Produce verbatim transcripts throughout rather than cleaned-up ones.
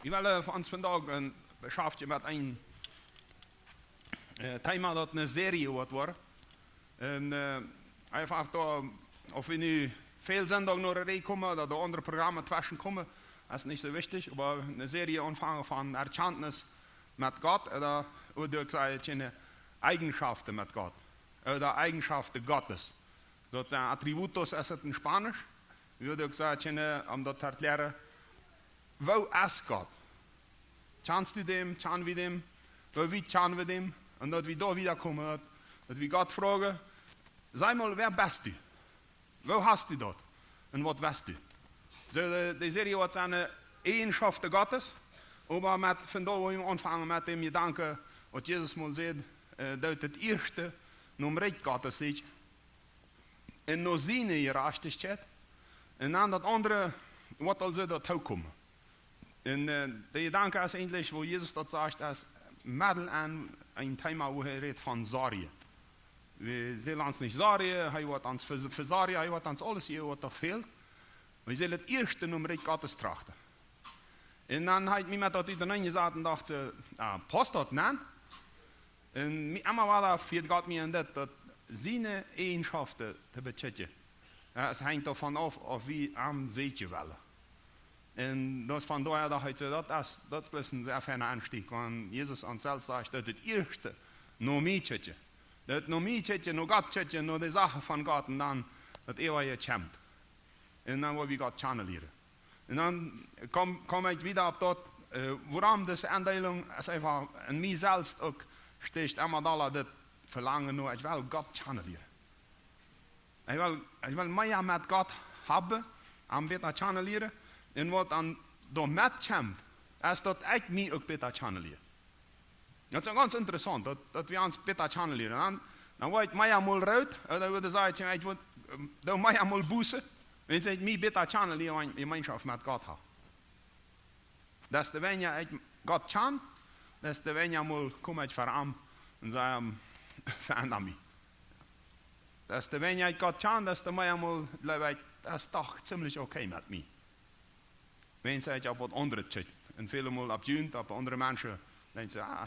Wie wellen fa ons vondoag een, beschaftje met een äh, Thema, daut eene Serie woat woaren. Un äh, eefach doa, auf wie nu väl Sindach no de Reaj komen, daut doa aundre Programme tweschen komen, es nich soo wichtich, oba eene Serie aunfangen von Erkjantnis met Gott, ooda, ooda ekj saj, kjeene Eigenschaften met Gott, ooda Eigenschaften Gottes. Daut sent atributos, es et en Spanisch. Ooda ekj saj, kjeene, om daut to erkjlären, woo es Gott? Kjanst du däm? Kjan wie däm? Woo wiet kjan wie däm? Un daut wie doa wieda komen, daut, daut wie Gott froagen: "Saj mol, wäa best du? Woo hast du daut? Un waut west du?" Soo, de, de Serie woat sennen, äh, Eigenschaften Gottes, oba met, vondoag woa wie aunfangen met däm Jedanken, waut Jesus mol säd, äh, daut daut ieeschte nom Rikj Gottes sieekjen un no siene Jerajchtichkjeit. Un dan daut aundre woat aulsoo doatoo komen. Un äh, de Jedanke es eejentlich, woo Jesus daut sajcht, es Medel aun een Thema, woo hee rät von Sorjen. Wie sellen ons nich sorjen, hee woat ons ve-, vesorjen, hee woat ons aules jäwen, waut doa fält. Wie sellen daut ieeschte nom Rikj Gottes trachten. Un dan hab ekj mie met daut uteneen jesat un docht, äh, ah, pausst daut, nä? Un mie, emma wada fieet Gott mie aun daut, daut siene Eigenschaften to bekjikjen. Jo, et henjt doavon auf, auf wie am sieekjen wellen. Un daut es vondoag, docht ekj soo, daut es, daut es bloos een sea feina Aunstieg, wan Jesus ons selfst sajcht, daut daut ieeschte no mie kjikjen. Daut no mie kjikjen, no Gott kjikjen, no de Sachen von Gott un dan daut eewje kjemt. Un dan woa wie Gott kjanen lieren. Un dan kom, kom ekj wieda opp daut, äh, wuarom dise Endeelunk es eefach en mie selfst uk stieekjt emma dolla daut Velangen no, ekj well Gott kjanen lieren. Ekj well, ekj well mea met Gott haben, am bäta kjanen lieren. Un waut dan doamet kjemt, es daut ekj mie uk bäta kjanen lia. Daut es gaunz interessaunt, daut, daut wie ons bäta kjanen lieren. Dan, dan woa ekj mea mol root, äh, dan woa ekj sajen, ekj woa, ähm, dan mea mol Buße, wan ekj mie bäta kjanen lia, wan ekj Jemeenschoft met Gott hab. Daut es de weinja ekj Gott kjan, daut es de weinja mol kom ekj ver am un saj am, veendra mie. Daut es de weinja ekj Gott kjan, daut es de mea mol, jleew ekj, daut es doch ziemlich okay met mie. Wan ekj opp waut aundret kjikj. Un väle mol opp junt, opp aundre Menschen, denkjt see, ah,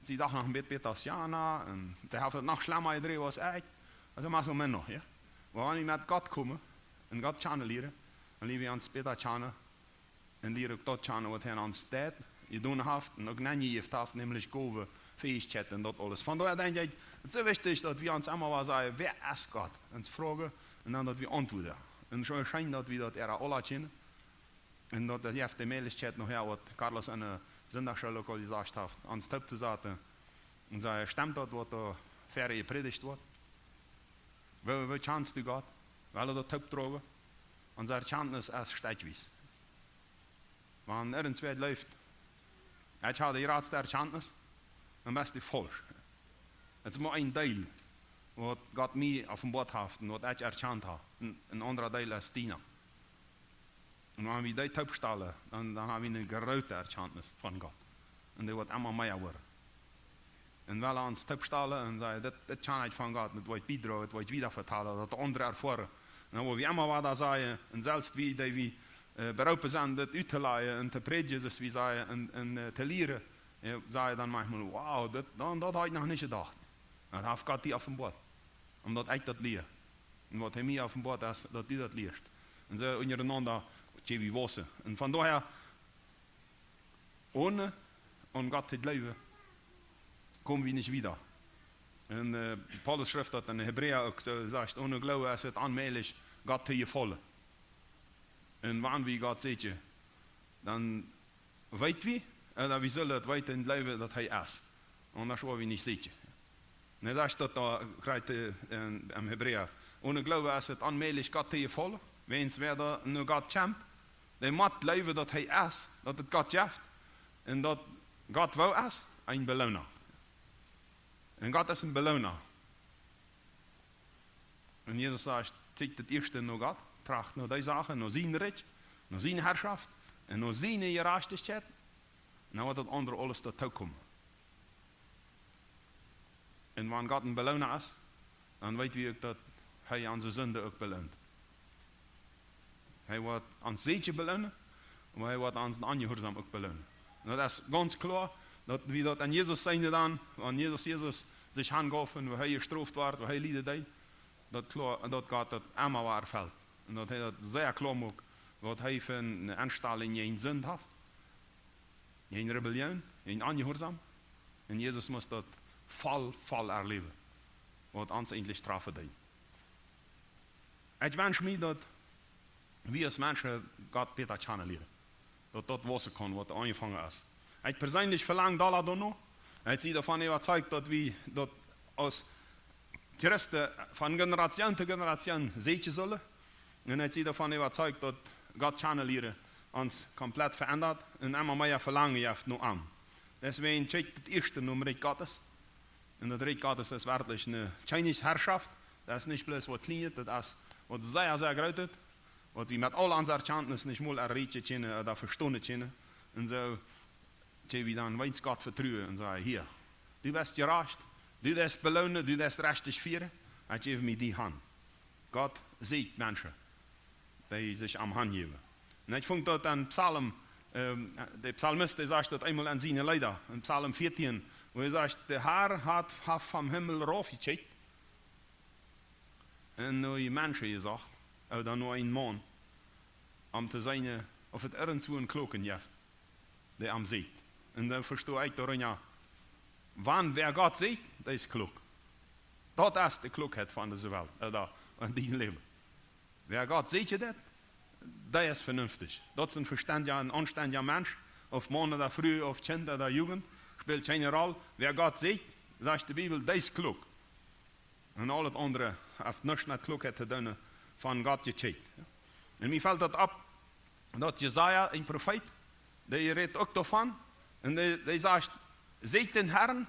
see doch noch een bät bäta aus Jana, un dee haft et noch schlemma jedräwen aus ekj. Aulsoo más o menos, jo. Oba wan wie met Gott komen un Gott kjanen lieren, dan lieren wie ons bäta kjanen un lieren uk daut kjanen, waut hee aun ons Tiet jedonen haft un uk nenjejäft haft, nämlich Gowen, Fäichkjeiten un daut aules. Vondoag denkj ekj, et es soo wichtich, daut wie ons emma wada sajen, wäa es Gott? Ons froagen un dan daut wie auntwuaden. Un soo scheen daut wie daut äa aula kjennen. Un daut, daut jeft de Mäajlichkjeit nohäa, waut Carlos enne Sindachschool uk aul jesajcht haft, ons toop to saten un sajen, stemt daut, waut doa ver jeprädicht woat? Woo, woo kjanst du Gott? Well wie daut toop droagen? Onse Erkjantnis es stekjwies. Wan irjentwäa jleeft, ekj hab de jratste Erkjantnis, dan best du faulsch. Et es mau een Deel, waut Gott mie openboat haft un waut ekj erkjant hab. Een, een aundra Deel es diena. Un wan wie dee toop stalen, dan, dan hab wie eene groote Erkjantnis von Gott. Un dee woat emma mea woaren. Un well wie ons toop stalen un sajen, dit, dit kjan ekj von Gott, dit woa ekj biedroagen, dit woa ekj wieda vetalen, daut de aundre erfoaren. Un dan woa wie emma wada sajen, un selfst wie, dee wie, äh, beroopen sent, dit uttolajen un to prädjen, soo aus wie sajen, un, un, äh, to lieren, jo, sajen dan maunchmol, wow, dit, dan, daut hab ekj noch nich jedocht. Daut haft Gott die openboat. Omdaut ekj daut lia. Un waut hee mie openboat es, daut du daut lieescht. Un soo unjarenaunda, kjenn wie wausen. Un vondoag, one aun Gott to jleewen, kom wie nich wieda. Un, äh, Paulus schrift daut en Hebräa uk soo, sajcht, one Gloowen es et onmäajlich, Gott to jefaulen. Un wan wie Gott sieekjen, dan weet wie, äh, daut wie sellen et weeten un jleewen, daut hee es. Aundasch woa wie nich sieekjen. Un hee sajcht daut doa jlikj, äh, en, em Hebräa. One Gloowen es et onmäajlich, Gott to jefaulen. Wäajens wäa doa no Gott kjemt, dee mott jleewen, daut hee es, daut et Gott jeft. Un daut Gott woo es, een Beloona. Un Gott es een Beloona. Un Jesus sajcht, sieekjt daut ieeschte no Gott, tracht no dee Sachen, no sien Rikj, no siene Harschoft un no siene Jerajchtichkjeit. Un dan woat daut aundre aules doatoo komen. Un wan Gott een Beloona es, dan weet wie uk, daut hee onse Sind uk beloont. Hee woat ons sieekjen beloonen, Oba hee woat ons onjehuarsaum uk beloonen. Un daut es gaunz kloa, daut wie daut aun Jesus seenen dan, wan Jesus, Jesus sikj hangauf un woo hee jestroft wort, woo hee lieden deed, daut kloa, daut Gott daut emma wada erfelt. Un daut hee daut sea kloa muak, waut hee fa eene Enstalunk jäajen Sind haft, jäajen Rebellion, jäajen Onjehuarsaum. Un Jesus must daut voll, voll erläwen, waut ons eejentlich trafen deed. Ekj wensch mie, daut wie aus Menschen Gott bäta kjanen lieren. Daut daut wausen kaun, waut aunjefongen es. Ekj perseenlich velang doa doano. Ekj sie doavon äwazeicht, daut wie daut aus Christen von Generation to Generation seenen sellen. Un ekj sie doavon äwazeicht, daut Gott kjanen lieren ons komplett veendat un emma mea Velangen jeft no am. Deswäajen kjikjt daut ieeschte nom Rikj Gottes. Un daut Rikj Gottes es werkjlich eene Kjennichsherrschaft. Daut es nich bloos waut Kjlienet, daut es waut sea, sea Grootet, waut wie met aul onse Erkjantnis nich mol erreichen kjennen ooda vestonen kjennen. Un soo kjenn wie dan weens Gott vetruen un sajen: "Hia, du best jerajcht, du deist beloonen, du deist rajcht fieren, ekj jäw mie die han." Gott säajent Menschen, dee sikj am hanjäwen. Un ekj funk daut aun Psalm, ähm, de Psalmist, dee sajcht daut eemol aun siene Leeda, en Psalm vieetieen, wua hee sajcht: "De Herr haft, haft vom Himmel raufjekjikjt un no Menschen jesocht, ooda no eenen Maun, om to seenen, auf et irjentwua eenen Kloaken jeft, dee am säajent." Un dan vesto ekj doarunja, wan wäa Gott säajent, dee es kloak. Daut es de Kloakheit von dise Welt, äh, doa, en dien Läwen. Wäa Gott säajent, dee es venunftich. Daut es een vestendja, een aunstendja Mensch, auf Maun ooda Fru, auf Kjint ooda Jugend, spält kjeene Roll. Wäa Gott säajent, sajcht de Bibel, dee es kloak. Un aul daut aundre haft nuscht met Kloakheit to doonen, von Gott jekjikjt. Un mie felt daut opp, daut Jesaja, een Profeet, dee rät uk doavon, un dee, dee sajcht: "Säajt dän Herrn,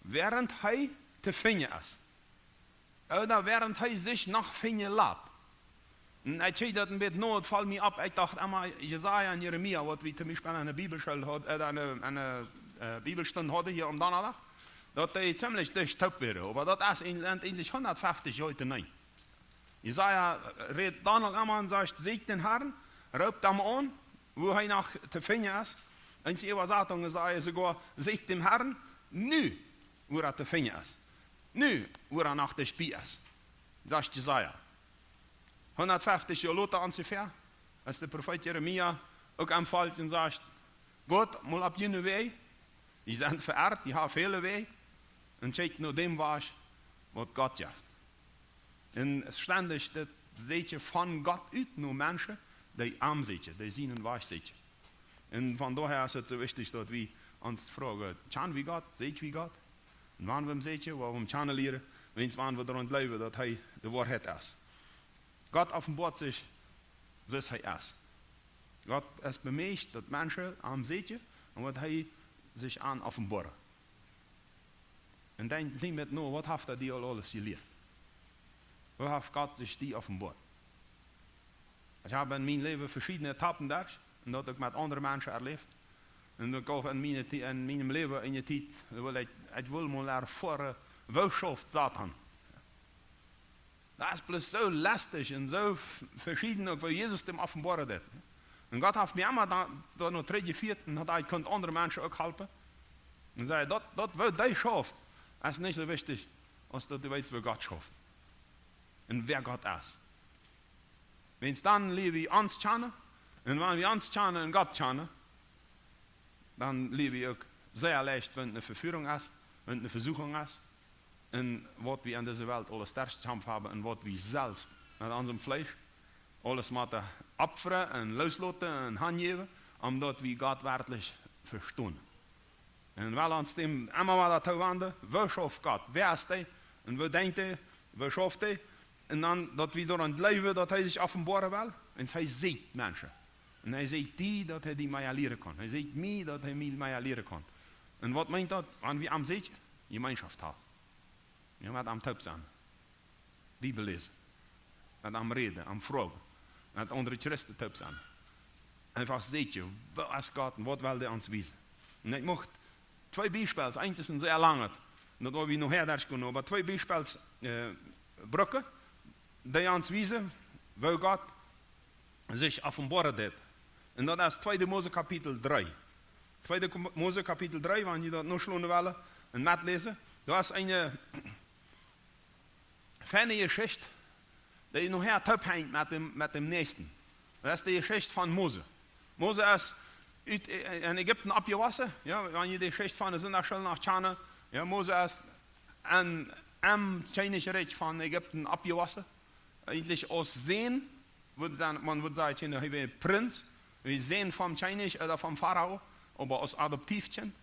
wäarent hee to finjen es." Ooda wäarent hee sikj noch finjen lat. Un ekj kjikj daut een bät no, et foll mie opp, ekj docht emma, Jesaja un Jeremia, waut wie toom Biespel aun de Bibelschool haud-, äh, aun de, aun de, äh, Bibelstund hauden hia aum Donnadach, daut dee ziemlich dicht toop wieren. Oba daut es en, en, eejentlich hundatfeftich Joa nich. Jesaja, äh, rät dan aul emma un sajcht: "Säajt dän Herrn, roopt am aun, wua hee noch to finjen es." Eenje Äwasatungen sajen soogoa: "Säajt dän Herrn nu, wua hee to finjen es. Nu, wua hee noch to spieejen es." Sajcht Jesaja. Hundatfeftich Joa lota onjefäa, aus de Profeet Jeremia uk aunfangt un sajcht: "Goht mol opp june Wäaj, jie sent veirrt, jie haben väle Wäaj, un kjikjt no däm Wajch, waut Gott jeft." Un stendich daut Säkjen von Gott ut no Menschen, dee am säkjen, dee sienen Wajch säkjen. Un von doahäa es et soo wichtich, daut wie ons froagen: "Kjan wie Gott? Säkj wie Gott?" Un wan wie am säkjen, woa wie am kjanen lieren, wiels wan wie doaraun jleewen, daut hee de Woarheit es. Gott openboat sikj, soo aus hee es. Gott es bemächt, daut Menschen am säkjen un woat hee sikj an openboaren. Un denkj mol met no, waut haft hee die aul aules jelieet? Woo haft Gott sikj die openboat? Ekj hab en mien Läwen veschiedne Etappen derch, un daut uk met aundre Menschen erläft. Un ekj haud en miene Tie-, en mienem Läwen eene Tiet, wua ekj, ekj wull mol erfoaren, woo schauft Soton. Daut es bloos soo lästich un soo v-, veschieden, uk woo Jesus däm openboaren deed. Un Gott haft mie emma doa, doa no trigjjefieet un haud ekj kunt aundre Menschen uk halpen. Un säd: "Daut, daut, woo dee schauft, es nich soo wichtich, aus daut du weetst, woo Gott schauft. Un wäa Gott es." Wiels dan lieren wie ons kjanen, un wan wie ons kjanen un Gott kjanen, dan lieren wie uk sea leicht, wan eene Veführung es, wan eene Vesuchung es, un waut wie en dise Welt aules derchjekjamft haben un waut wie selfst met onsem Fleesch aules motten opfren un loosloten un hanjäwen, om daut wie Gott werkjlich vestonen. Un wie ons däm emma wada towenden, woo schauft Gott? Wäa es hee? Un woo denkjt hee? Woo schauft hee? Un dan, daut wie doaraun jleewen, daut hee sikj openboaren well. Un hee säkjt Menschen. Un hee säkjt die, daut hee die mea lieren kaun. Hee säkjt mie, daut hee mie mea lieren kaun. Un waut meent daut, wan wie am säkjen? Jemeenschoft haben. Jo, met am toop sennen. Bibel läsen. Met am räden, am froagen. Met aundre Christen toop sennen. Eefach säkjen, woo es Gott un waut well hee ons wiesen? Un ekj mucht twee Biespels, eent es een sea langet, un daut woa wie nohäa derchgonen, oba twee Biespels, äh, brucken, dee ons wiesen, woo Gott sikj openboaren deed. Un daut es tweede Mose Kapitel dree. Tweede Mose Kapitel dree, wan jie daut noschlonen wellen un metläsen. Daut es eene feine Jeschicht, dee nohäa toophenjt met däm, met däm näakjsten. Daut es de Jeschicht von Mose. Mose es ut, en Ägipten oppjewossen. Jo, wan jie de Jeschicht von de Sindachschool noch kjanen. Jo, Mose es en, em Kjennichrikj von Ägipten oppjewossen. Eejentlich aus Sän, wudd sajen, maun wudd sajen, hee wia Prinz, wia Sän vom Kjennich ooda vom Farao, oba aus Adoptivkjint.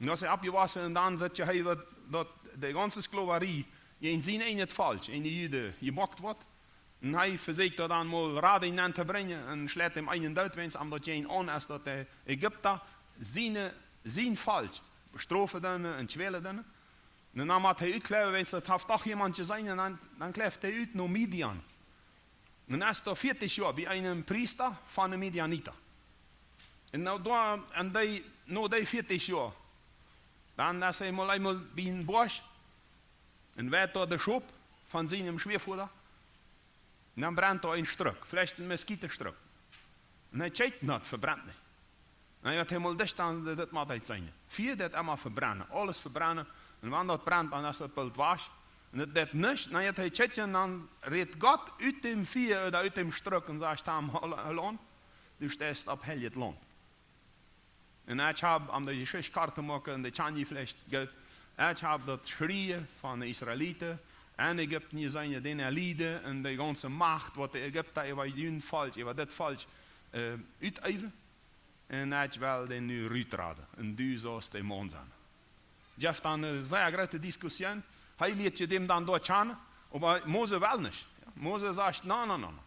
Un aus hee oppjewossen, un dan sach hee, waut, daut de gaunze Sklowarie jäajen sien eejnet Volkj, enne Juden, jemoakt woat. Un hee vesieekjt daut dan mol Rajcht nenn to brinjen un schlajcht däm eenen doot, wiels am daut jäajen aun es, daut de Ägipta siene, sien Volkj bestrofen doonen un kjwälen doonen. Un dan mott hee utkjliewen, wiels daut haft doch wäa jeseenen, un dan, dan kjlift hee ut no Midian. Un es doa vieetich Joa bie eenen Priesta von de Midianita. Un nu doa, en dee, no dee vieetich Joa, dan es hee mol eemol bie een Boajch un weit doa de Schop von sienem Schwiavoda. Un dan brent doa een Struk, veleicht een Moskitostruk. Un hee kjikjt, daut vebrent nich. Na jo, hee mol dicht aun, daut mott nich sennen. Fia deit emma vebrennen, aules vebrennen. Un wan daut brent, dan es daut boolt wajch. Un daut deit nuscht. Na jo, hee kjikjt un dan rät Gott ut däm Fia ooda ut däm Struk un sajcht am: "Hol, hol aun, du steist opp heiljet Launt." Un ekj hab, om de Jeschicht kort to moaken, un dee kjann jie veleicht goot, ekj hab daut Schrieen von de Israeliten en Ägipten jeseenen, dän Lieden un de gaunze Macht, waut de Ägipta äwa jun Volkj, äwa dit Volkj, äh, uteewen. Un ekj well dee nu rutraden. Un du saust de Maun sennen. Jeft dan eene sea groote Diskussion. Hee lieet je däm dan doa kjanen, oba Mose well nich. Jo, Mose sajcht: "No, no, no, no.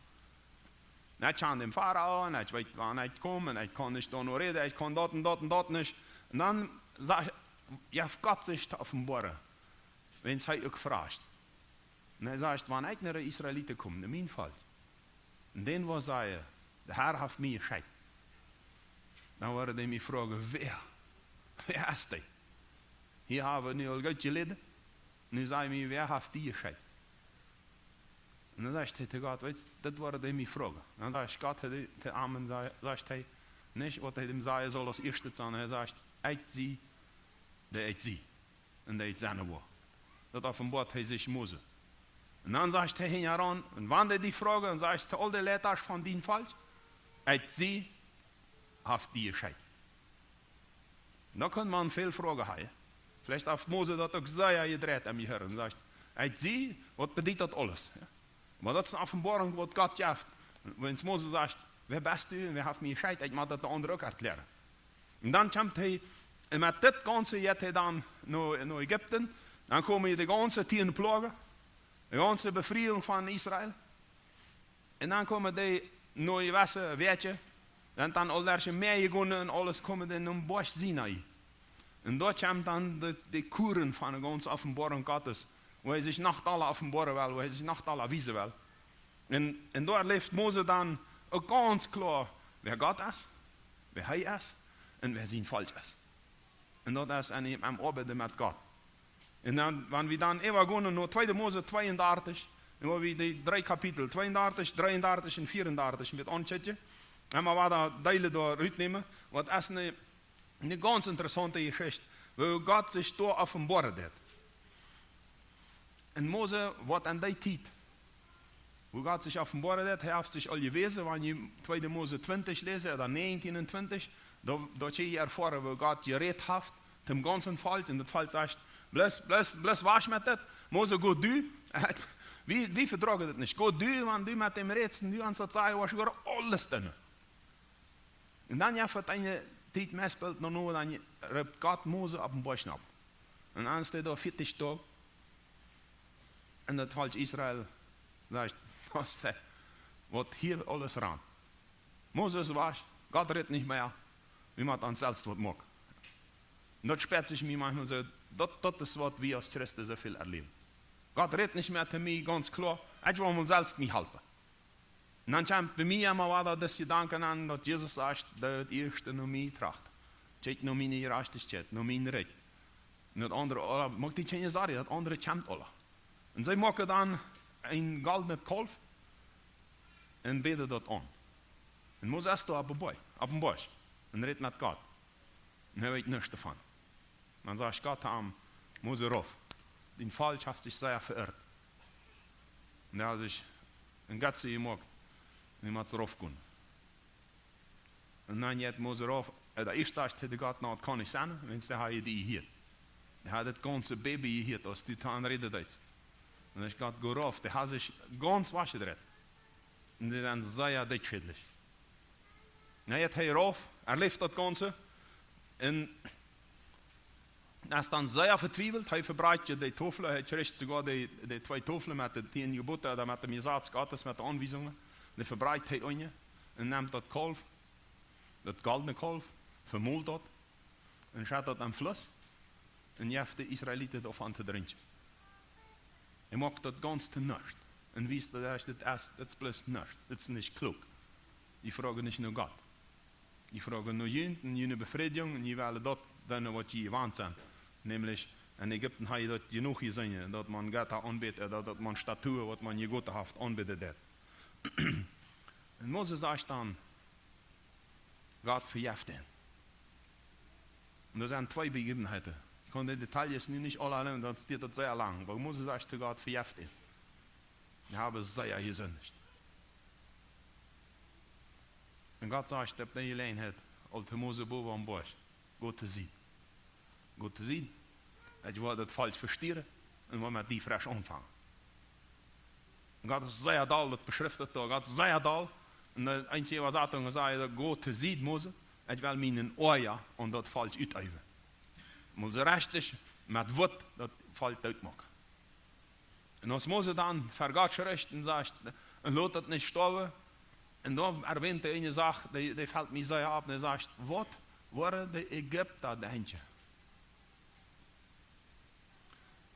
Ekj kjan däm Farao, un ekj weet, wan ekj kom, un ekj kaun nich doa no räden, ekj kaun daut un daut un daut nich." Un dan sajcht, jo, Gott sajcht to offenboaren, wiels hee uk froagt. Un hee sajcht: "Wan ekj no de Israeliten kom, no mien Volkj, un dee woaren sajen: 'De Herr haft mie jeschekjt', dan woaren dee mie froagen: 'Wäa, wäa es dee?' Hia hab wie nu aul goot jeläden. Nu saj mie, wäa haft die jeschekjt?'" Un dan sajcht hee to Gott: "Weetst, daut woaren dee mie froagen." Dan sajcht Gott to am, sajcht hee, nich waut hee däm sajen saul aus ieeschtet, sonda hee sajcht: "Ekj sie, dee ekj sie." Un dee sennen woa. Daut offenboat hee sikj Mose. Un dan sajcht hee hinjaraun: "Un wan dee die froagen, dan sajchst to aul de Leitasch von dien Volkj: 'Ekj sie, haft die jeschekjt.'" Un dan kaun maun väl Froagen haben. Veleicht haft Mose daut uk sea jedreit aun jehieet un sajcht: "Ekj sie, waut bediet daut aules?" Jo? Oba daut es eene Offenboarunk, waut Gott jeft. Wan Mose sajcht: "Wäa best du un wäa haft mie jeschekjt?" Ekj mott daut de aundre uk erkjläaren. Un dan kjemt hee, un met dit gaunze jeit hee dan no, no Ägipten. Dan komen de gaunze tieen Ploagen, de gaunze Befriejunk von Israel. Un dan komen dee no jewesse Wäakj, dan, dan aul derch een Mäa jegonen un aules, komen dee no dän Boajch Sinai. Un doa kjemt dan de, de Kern von de gaunze Offenboarunk Gottes, wua hee sikj noch dolla offenboaren well, wua hee sikj noch dolla wiesen well. Un, un doa läft Mose dan uk gaunz kloa, wäa Gott es, wäa hee es un wäa sien Volkj es. Un daut es aun am, am oabeiden met Gott. Un dan, wan wie dan äwa gonen no tweede Mose tweeundartich, dan woa wie dee dree Kapitel, tweeundartich, dreeundartich un vieaundartich, met aunkjikjen, emma wada Deele doa rutnämen, waut es eene, eene gaunz interessaunte Jeschicht, wua Gott sikj doa offenboaren deed. Un Mose woat aun dee Tiet, wua Gott sikj offenboaren deed, hee haft sikj aul jewäsen, wan jie tweede Mose twintich läsen, ooda näajentieen un twintich, doa, doa kjenn jie erfoaren, wua Gott jerät haft, däm gaunzen Volkj, un daut Volkj sajcht: "Blooss, blooss, blooss wajch met dit. Mose, go du." Wie, wie vedroagen daut nich. "Go du, wan du met däm rätst un du ons daut sajen woascht, wie woaren aules doonen." Un dan, jo, fa eene Tiet mea spelt no, no, dan roopt Gott Mose opp dän Boajch nopp. Un dan steit doa vieetich Doag. Un daut Volkj Israel sajcht: "Waut es, waut hia aules rant? Mose es wajch, Gott rät nich mea, wie motten ons selfst waut moaken." Un daut spieet sikj mie maunchmol soo, daut, daut es waut wie aus Christen soo väl erläwen. Gott rät nich mea to mie gaunz kloa, ekj woa mol selfst mie halpen. Un dan kjemt bie mie emma wada dis Jedanken aun, daut Jesus sajcht: "Daut ieeschte no mie trachten. Kjikjt no miene Jerajchtichkjeit, no mien Rikj." Un daut aundre, oh, moakt junt kjeene Sorj, daut aundre kjemt aula. Un see moaken dan een goldnet Kaulf un bäden daut aun. Un Moses es doa oppem Boajch, oppem Boajch, un rät met Gott. Un hee weet nuscht doavon. Dan sajcht Gott to am: Mose, rauf. Dien Volkj haft sikj sea veirrt. Un dee haft sikj een Gott jemoakt. Un dee mott rauf gonen. Un dan jeit Mose rauf. Äh, daut ieeschte sajcht hee to Gott: Na, daut kaun nich sennen, wiels dee haft die jehieet. Dee haft daut gaunze Baby jehieet, aus du to am räden deetst. Un dan sajcht Gott: Go rauf. Dee haft sikj gaunz wajchjedreit. Un dee sent sea dikj schädlich. Na, jeit hee rauf, hee läft daut Gaunze. Un es dan sea vetwiewelt, hee vebrakjt de Tofel, hee kjricht soogoa de, de twee Toflen met de tieen Jeboten, ooda met däm Jesaz Gottes, met de Aunwiesungen. Dee vebrakjt hee unja un nemt daut Kaulf, daut goldne Kaulf, vemolt daut un schett daut em Fluss un jeft de Israeliten doavon to drinkjen. Hee moakt daut gaunz to nuscht. Un wiest daut, daut es, daut es bloos nuscht. Daut es nich kloak. Dee froagen nich no Gott. Dee froagen no junt un june Befriedijunk un dee wellen daut doonen, waut dee jewant sent. Nämlich, en Ägipten haft daut jenuach jeseenen, daut maun Jetta aunbät, äh, daut, daut maun Statuen, waut maun jegoten haft, aunbäden deed. Un Mose sajcht dan: Gott, vejeft an. Un doa sent twee Begebenheiten. Ekj kaun de Details nu nich aula nenn, dan diet daut sea lang. Oba Mose sajcht to Gott: Vejeft an. Ekj hab sea jesindicht. Un Gott sajcht opp dee Jeläajenheit aul to Mose bowen aum Boajch: Go to Sied. Go to Sied. Ekj woa daut Volkj vestieren un woa met die fresch aunfangen. Un Gott es sea doll, daut beschrift daut doa. Gott es sea doll. Un de eensje Äwasatunk sajcht: Go to Sied, Mose. Ekj well mienen Oaja aun daut Volkj uteewen. Mol soo rajcht met Wuat daut Volkj doot moaken. Un aus Mose dan ver Gott schricht un sajcht: Un lot daut nich stoawen. Un doa erwänt hee eene Sach, dee, dee felt mie sea opp. Un hee sajcht: Waut woaren de Ägipta denkjen?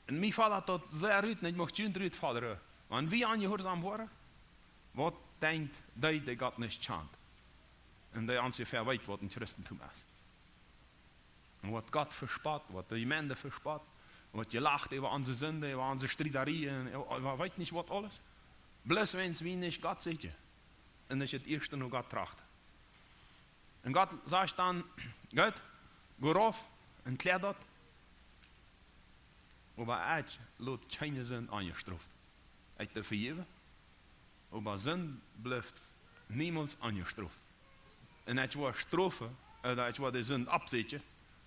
Un mie felt daut sea rut, un ekj mucht junt rut fodren. Wan wie onjehuarsom woaren, waut denkjt dee, dee Gott nich kjant? Un dee onjefäa weet, waut een Christentum es. Un waut Gott vespott, waut de Jemeent vespott, waut jelacht äwa onse Sind, äwa onse Striederieen, äwa, äwa weet nich waut aules. Bloos wiels wie nich Gott sieekjen un nich daut ieeschte no Gott trachten. Un Gott sajcht dan: Goot, go rauf un kjläa daut. Oba ekj lot kjeene Sind onjestroft. Ekj doo vejäwen, oba Sind blift niemols onjestroft. Un ekj woa strofen, äh, ooda ekj woa de Sind oppsieekjen,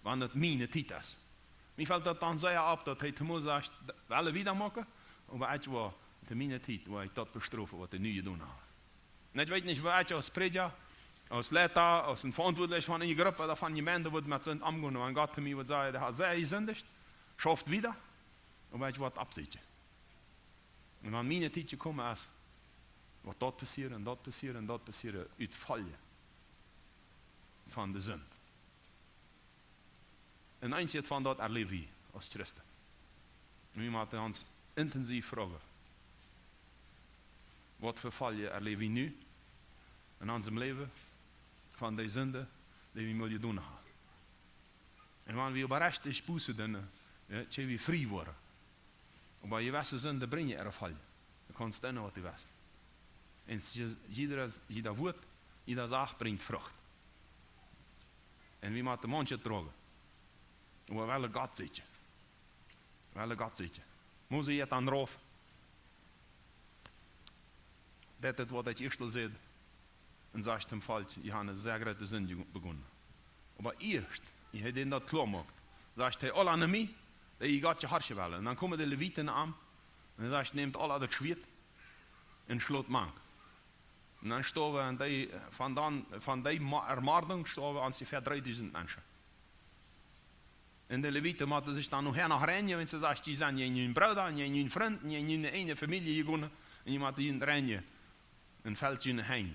wan daut miene Tiet es. Mie felt daut dan sea opp, daut hee to Mose sajcht: Well wieda moaken, oba ekj woa to miene Tiet, woa ekj daut bestrofen, waut dee nu jedonen haben. Un ekj weet nich, woo ekj aus Prädja, aus Leita, aus een Veauntwuatlicha von eene Grupp ooda von Jemeent wudd met Sind omgonen, wan Gott to mie wudd sajen: Dee haft sea jesindicht, schauft wieda, oba ekj woa oppsieekjen. Un wan miene Tiet jekomen es, woat daut passieren un daut passieren un daut passieren, ut Foljen von de Sind. Un eent von daut erläw wie aus Christen. Un wie motten ons intensiv froagen: Waut fa Foljen erläw wie nu en onsem Läwen von de Sind, dee wie mol jedonen haben? Un wan wie oprajcht Buss doonen, jo, kjenn wie frie woaren. Oba jewesse Sinden brinjen äare Foljen. Du kaust doonen, waut du west. Un es je-, jieda, jieda Wuat, jieda Sach brinjt Frucht. Un wie motten maunche droagen. Oba wie wellen Gott sieekjen. Wie wellen Gott sieekjen. Mose jeit dan rauf. Daut es waut ekj ieescht aul säd. Un sajcht tom Volkj: Jie haben eene sea groote Sind je-, begonen. Oba ieescht, ea hee an daut kloa moakt, sajcht hee: Aula no mie, dee Gott jehorchen wellen. Un dan komen de Leviten aun. Un hee sajcht: Nämt aula daut Schwieet un schlot mank. Un dan stoawen, un dee, von dan, von dee Mo-, Ermordunk stoawen onjefäa dreedusent Menschen. Un de Leviten motten sikj dan nohäa noch reinjen, wan see sajen: Jie sent jäajen jun Brooda, jäajen jun Frint, jäajen june ieejne Famielje jegonen. Un jie motten junt reinjen. Un felt june Henj,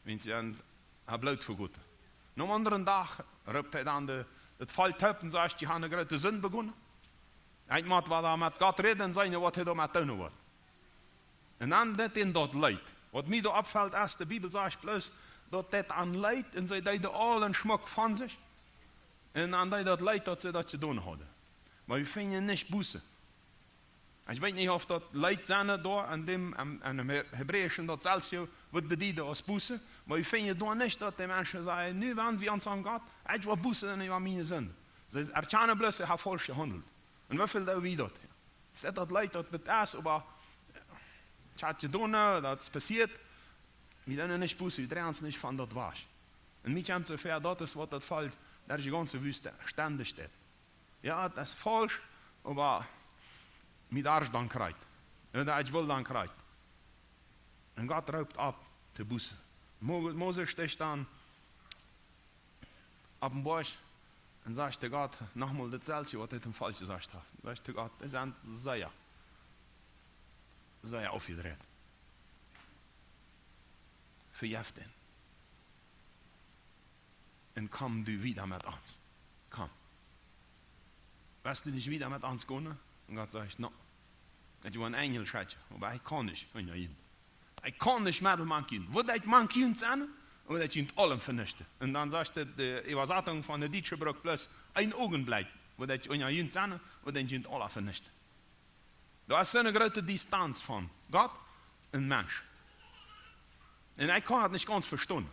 wan see an, haben Bloot vegoten. Nom aundren Dach roopt hee dan de, daut Volkj toop un sajcht: Jie haben eene groote Sind begonen. Eent mott wada met Gott räden un seenen, waut hee doamet doonen woat. Un dan deed an daut leet. Waut mie doa oppfelt es, de Bibel sajcht bloos, daut daut an leet un see deeden aul een Schmock von sikj. Un an deed daut leet, daut see daut jedonen hauden. Oba wie finjen nich Buße. Ekj weet nich, auf daut Leet sennen doa en däm, en, en däm He-, Hebräischen daut selfst je woat bedieden aus Buße, oba wie finjen doa nich, daut de Menschen sajen: "Nu wenj wie ons aun Gott, ekj well Buße doonen äwa miene Sind." See erkjanen bloos, see haben faulsch jehaundelt. Un woo väl doo wie daut? Sajcht daut Leet, daut daut es, oba, tja, jedonen, daut es passieet, wie doonen nich Buße, wie dreien ons nich von daut wajch. Un mie kjemt soo väa, daut es waut daut Volkj, daut es de gaunze Wüste, stendich steit. Jo, daut es faulsch, oba mie daut es dan krakjt. Jo, daut ekj well dan krakjt. Un Gott roopt opp to Buße. Mo-, Moses steit dan opp dän Boajch un sajcht to Gott nochmol daut selfst, waut hee to däm Volkj jesajcht haft. Sajcht to Gott: "Dee sent sea, sea oppjedreit. Vejeff an. Un komm du wieda met ons. Komm. West du nich wieda met ons gonen?" Un Gott sajcht: "No. Ekj well een Enjel schekjen, oba ekj kaun nich unja junt. Ekj kaun nich met mank junt. Wudd ekj mank junt sennen, wudd ekj junt aula venichten." Un dan sajcht de, de Äwasatunk von de Dietsche brukt bloos: "Een Oagenblekj wudd ekj unja junt sennen, wudd ekj junt aula venichten." Daut es soone groote Distanz von Gott un Mensch. Un ekj kaun daut nich gaunz vestonen.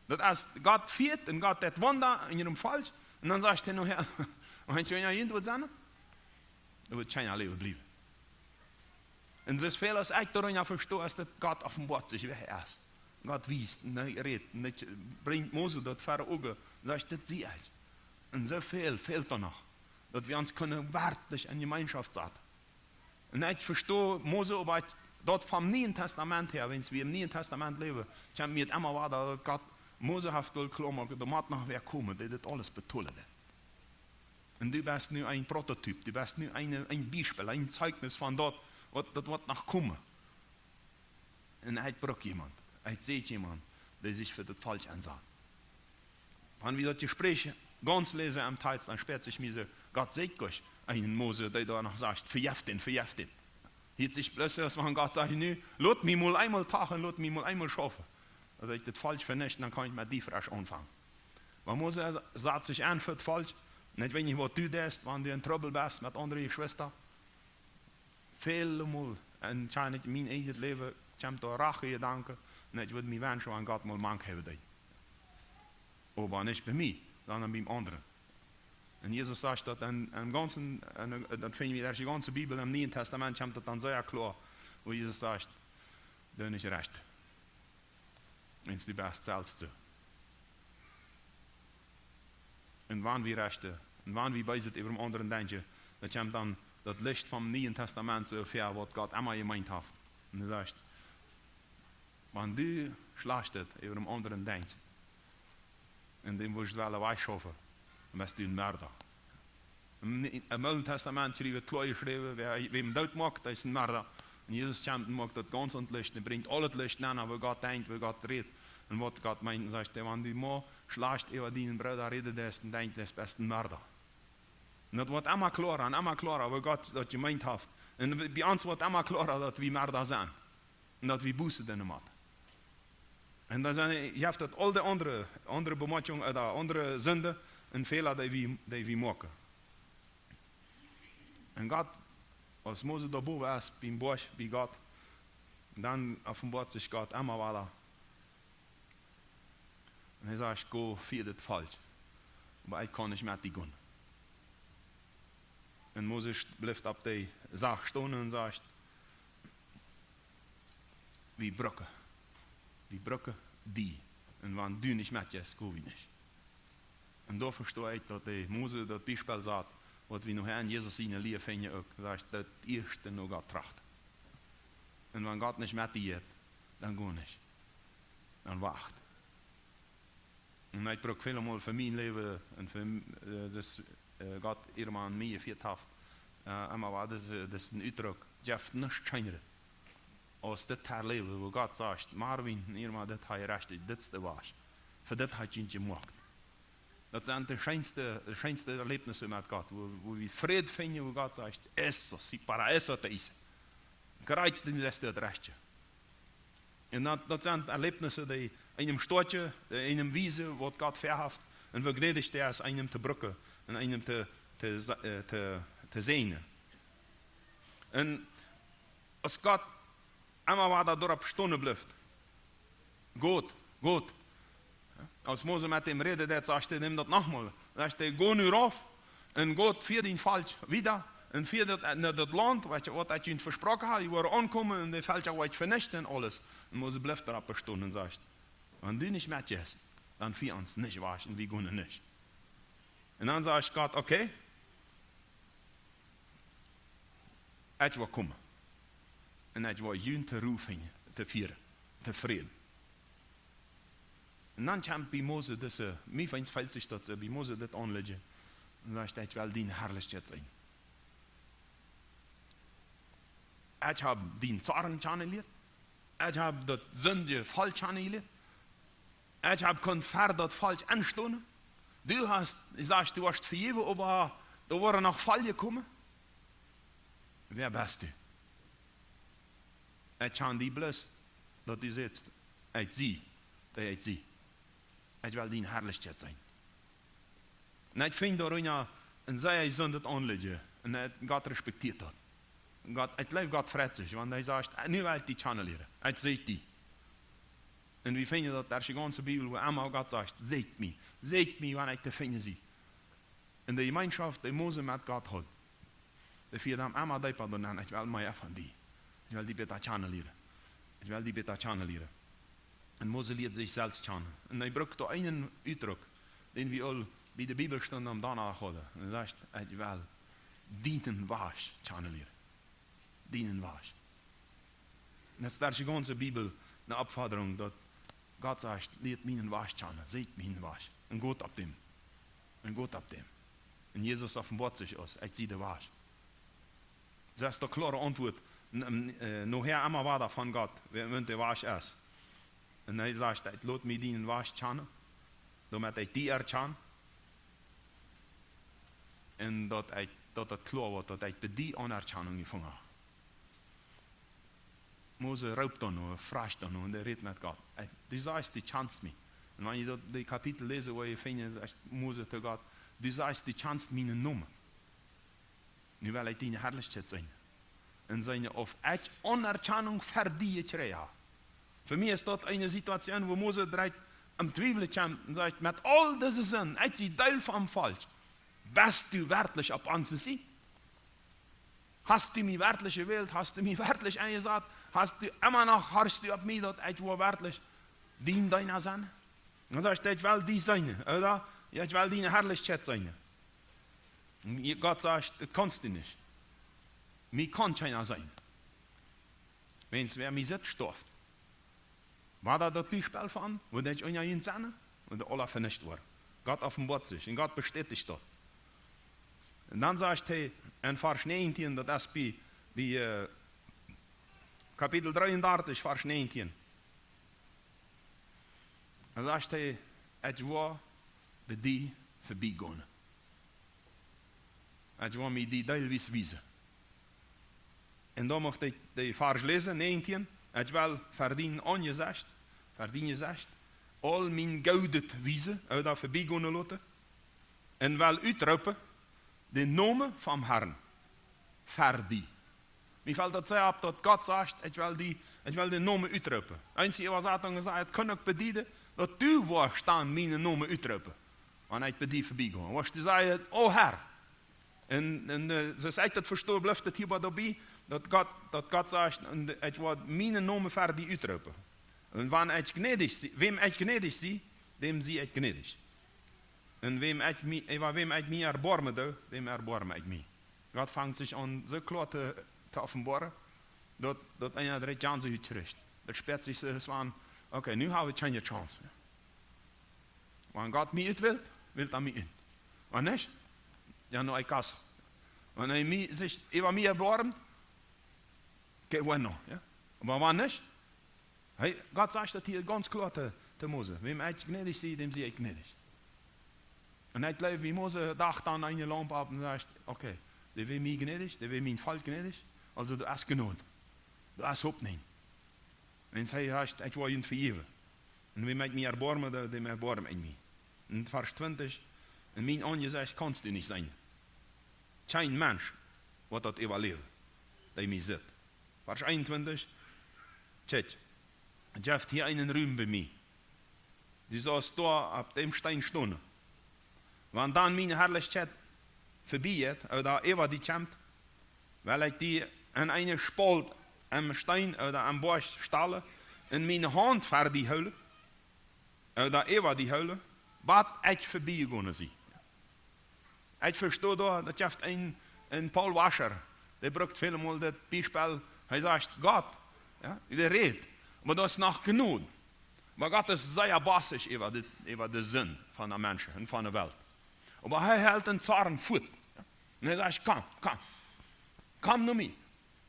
Daut es, Gott fieet un Gott deit Wunda en äarem Volkj. Un dan sajcht hee nohäa: "Wan ekj unja junt wudd sennen, dan wudd kjeena läwen bliewen." Un soo väl aus ekj doarunja vesto, es daut Gott openboat sikj, wäa hee es. Gott wiest, un hee rät, un hee brinjt Mose daut ver Uagen, un sajcht: "Dit sie ekj." Un soo väl fält doa noch, daut wie ons kjennen werkjlich en Jemeenschoft saten. Un ekj vesto Mose, oba ekj, daut vom Nieen Tastament häa, wan wie em Nieen Tastament läwen, kjemt mie emma wada, daut Gott, Mose haft woll kloa jemoakt, doa mott noch wäa komen, dee dit aules betolen deit. Un du best nu een Prototyp, du best nu een, een Biespel, een Zeichnis von daut, waut, daut waut noch komen. Un hee brukt jemaunt, hee säkjt jemaunt, dee sikj fa daut Volkj ensat. Wan wie daut Jespräch gaunz läsen aum Tekjst, dan spieet sikj mie soo, Gott säkjt goanich eenen Mose, dee doa noch sajcht: "Vejeff an, vejeff an." Hieet sikj bloos aus wan Gott sajcht: "Nu, lot mie mol eemol tachen, lot mie mol eemol schaufen. Daut ekj daut Volkj venicht, dan kaun ekj met die fresch aunfangen." Oba Mose sat sikj en fa daut Volkj. Un ekj weet nich, waut du deist, wan du en Trubbel best met aundre Jeschwista. Väle Mol, un kjenn ekj en mien eejnet Läwen, kjemt doa Rachejedanken, un ekj wudd mie wenschen, wan Gott mol mank haben deed. Oba nich bie mie, sonda bie aundre. Un Jesus sajcht daut en, en gaunzen, en, daut finj wie derch de gaunze Bibel, em Nieen Tastament kjemt daut dan sea kloa, wua Jesus sajcht: "Doo nich rajcht, wan du best selfst soo." Un wan wie rechten, un wan wie beeset äwa dän aundren denkjen, daut kjemt dan daut Licht vom Nieen Tastament soo väa, waut Gott emma jemeent haft. Un hee sajcht: "Wan du Schlajchtet äwa dän aundren denkjst, un dän wurscht wellen wajchschaufen, dan best du een Merda." Em, em Oolen Tastament schreef et kloa jeschräwen: "Wäa wäm doot moakt, dee es een Merda." Un Jesus kjemt un moakt daut gaunz aun daut Licht. Hee brinjt aul daut Licht nenn, wua Gott denkjt, wua Gott rät, un waut Gott meent. Un sajcht hee: "Wan du mau schlajcht äwa dienen Brooda räden deist, dan denkj, dee es best een Merda." Un daut woat emma kloara un emma kloara, wua Gott daut jemeent haft. Un bie ons woat emma kloara, daut wie Merda sent. Un daut wie Buße doonen motten. Un dan sent, jeft daut aul de aundre, aundre Bemoakjungen, äh, de aundre Sinden un Fäla, dee wie, dee wie moaken. Un Gott, aus Mose doa bowen es, biem Boajch, bie Gott, dan openboat sikj Gott emma wada. Un hee sajcht: "Go, fieed daut Volkj. Oba ekj kaun nich met die gonen." Un Mose blift opp dee Sach stonen un sajcht: "Wie brucken, wie brucken die. Un wan du nich met jeist, go wie nich." Un doa vesto ekj, daut de Mose daut Biespel sat, waut wie noch en Jesus siene Lia finjen uk, sajcht: "Daut ieeschte no Gott trachten. Un wan Gott nich met die jeit, dan go nich. Dan wacht." Un ekj bruk väle Mol fa mien Läwen un fa, äh, daut, äh, Gott irjemaunt mie jefieet haft, äh, emma wada dis, äh, disen Utdruck: "Jeft nuscht scheenret aus dit to läwen, wua Gott sajcht: 'Marvin, irjemaunt, dit hab jie rajcht, dit es de Wajch. Fa dit hab ekj junt jemoakt.'" Daut sent de scheenste, de scheenste Erläwnissen met Gott, wua, wua wie Fräd finjen, wua Gott sajcht: "Eso, si, para eso te hice. Krakjt, du deist daut rajchte." Un daut, daut sent Erläwnissen, dee eenem stoakjen, dee eenem wiesen, waut Gott väahaft, un woo jnädich hee es, eenem to brucken un eenem to, to, äh, to, to säajnen. Un aus Gott emma wada doaropp stonen blift, Gott, Gott. Aus Mose met däm räden deed, sajcht hee däm daut nochmol. Sajcht hee: "Go nu rauf un Gott, fia dien Volkj wieda un fia daut, no daut Launt, waut, waut ekj junt vesproaken hab, dee woaren aunkomen un de Velkja woa ekj venichten un aules." Un Mose blift doaropp stonen un sajcht: "Wan du nich met jeist, dan fia ons nich wajch un wie gonen nich." Un dan sajcht Gott: "Okay, ekj woa komen. Un ekj woa junt to Ru finjen, to fieren, to Fräd." Un dan kjemt bie Mose dise, mie feelt sikj daut soo, bie Mose dit aunlidjen. Un dan sajcht hee: "Ekj well diene Harlichkjeit seenen. Ekj hab dienen Zorn kjanen jelieet. Ekj hab daut sindje Volkj kjanen jelieet. Ekj hab kunt fa daut Volkj enstonen. Du hast, du sajchst, du woascht vejäwen, oba doa woaren noch Foljen komen. Wäa best du? Ekj kjan die bloos, daut du sajchst, ekj sie, dee ekj sie. Ekj well diene Harlichkjeit seenen." Un ekj finj doa een, een sea jesundet Aunlidjen. Un hee, Gott respektieet daut. Gott, ekj jleew, Gott freit sikj, wan hee sajcht: "Nu well ekj die kjanen lieren. Ekj see die." Un wie finjen daut derch de gaunze Bibel, wua emma Gott sajcht: "Seekjt mie, seekjt mie, wan ekj to finjen sie." Un de Jemeenschoft, dee Mose met Gott haud, dee fieed am emma deepa doa nenn: "Ekj well mea von die. Ekj well die bäta kjanen lieren. Ekj well die bäta kjanen lieren." Un Mose lieed sikj selfst kjanen. Un hee brukt doa eenen Utdruck, dän wie aul bie de Bibelstund aum Donnadach hauden. Un hee sajcht: "Ekj well dienen Wajch kjanen lieren. Dienen Wajch." Un daut es derch de gaunze Bibel eene Oppfodrunk, daut Gott sajcht: "Lieet mienen Wajch kjanen, seet mienen Wajch." Un Gott opp däm. Un Gott opp däm. Un Jesus openboat sikj aus: "Ekj sie de Wajch." Daut es de kloare Auntwuat. N-, n-, äh, nohäa emma wada von Gott, wäa, wäa de Wajch es. Un hee sajcht: "Ekj lot mie dienen Wajch kjanen, doamet ekj die erkjan. Un daut ekj, daut daut kloa woat, daut ekj bie die Aunerkjanunk jefungen hab." Mose roopt dan no, froagt dan no, un hee rät met Gott: "Ekj, du sajchst, du kjanst mie." Un wan jie daut, dee Kapitel läsen, woa jie finjen, sajcht Mose to Gott: "Du sajchst, du kjanst mienen Nomen. Nu well ekj diene Harlichkjeit seenen." Un seenen, auf ekj Aunerkjanunk fa die jekjräajen hab. Fa mie es daut eene Situation, wua Mose direkt aum Twiewlen kjemt un sajcht: "Met aul dise Sind, ekj sie Deel vom Volkj. Best du werkjlich opp onse Sied? Hast du mie werkjlich jewält? Hast du mie werkjlich enjesat? Hast du emma noch, horchst du opp mie, daut ekj woa werkjlich dien Deena sennen?" Un dan sajcht hee: "Ekj well die seenen, ooda? Jo, ekj well diene Harlichkjeit seenen." Un Gott sajcht: "Daut kaust du nich. Mie kaun kjeena seenen. Wiels wäa mie sitt, stoaft." Wia daut daut Biespel von, woo daut unja junt sennen, woo dee aula venicht woaren? Gott openboat sikj un Gott bestädicht daut. Un dan sajcht hee en Varsch näajentieen, daut es bie, bie, äh, Kapitel dreeundartich, Varsch näajentieen. Dan sajcht hee: "Ekj woa bie die verbiegonen. Ekj woa mie die deelwies wiesen." Un dan mucht ekj de Varsch läsen, näajentieen. "Ekj well ver dien Aunjesecht, ver dien Jesecht, aul mien Goodet wiesen, ooda verbiegonen loten. Un well utroopen dän Nomen vom Harn ver die." Mie felt daut sea opp, daut Gott sajcht: "Ekj well die, ekj well dän Nomen utroopen." Eenje Äwasatunge sajen, daut kaun uk bedieden, daut du woascht dan mienen Nomen utroopen, wan ekj bie die verbiegonen. Woascht du sajen: "O Herr." Un, un, äh, soo aus ekj daut vesto, blift et hia bie doabie, daut Gott, daut Gott sajcht: "Un ekj woa mienen Nomen ver die utroopen. Un wan ekj jnädich sie, wäm ekj jnädich sie, däm sie ekj jnädich. Un wäm ekj mie, äwa wäm ekj mie erboarmen doo, däm erboarm ekj mie." Gott fangt sikj aun soo kloa to, to openboaren, daut, daut eena direkt Gänsehuat kjricht. Daut spieet sikj soo aus wan: "Okay, nu hab ekj kjeene Chance mea. Wan Gott mie utwält, wält hee mie ut. Wan nich, ja, no ekj kass. Wan hee mie, sikj äwa mie erboarmt, qué bueno, jo. Oba wan nich, hee, Gott sajcht daut hia gaunz kloa to, to Mose: Wäm ekj jnädich sie, däm sie ekj jnädich." Un ekj jleew, wie Mose docht dan eene Laump opp un sajcht: "Okay, dee wia mie jnädich, dee wia mien Volkj jnädich, aulsoo doa es Jnod, doa es Hopninj. Wiels hee sajcht: 'Ekj woa junt vejäwen. Un wäm ekj mie erboarmen doo, däm erboarm ekj mie.'" Un Varsch twintich: "En mien Aunjesecht kaust du nich sennen. Kjeen Mensch woat daut äwaläwen. bie mie sitt. Varsch eenuntwintich, kjikj, jeft hia eenen Rum bie mie. Du saust doa opp däm Steen stonen. Wan dan miene Harlichkjeit verbie jeit, ooda äwa die kjemt, well ekj die en eene Spault aum Steen ooda aum Boajch stalen, un miene Haunt ver die hoolen, ooda äwa die hoolen, bat ekj verbie jegonen sie. Ekj vesto doa, daut jeft een, een Paul Washer, dee brukt väl mol daut Biespel, hee sajcht, Gott, jo, dee rät, oba daut es noch Jnod. Oba Gott es sea bosich äwa de, äwa de Sind von de Menschen un von de Welt. Oba hee helt dän Zorn fuat. Jo. Un hee sajcht, komm, komm, komm no mie.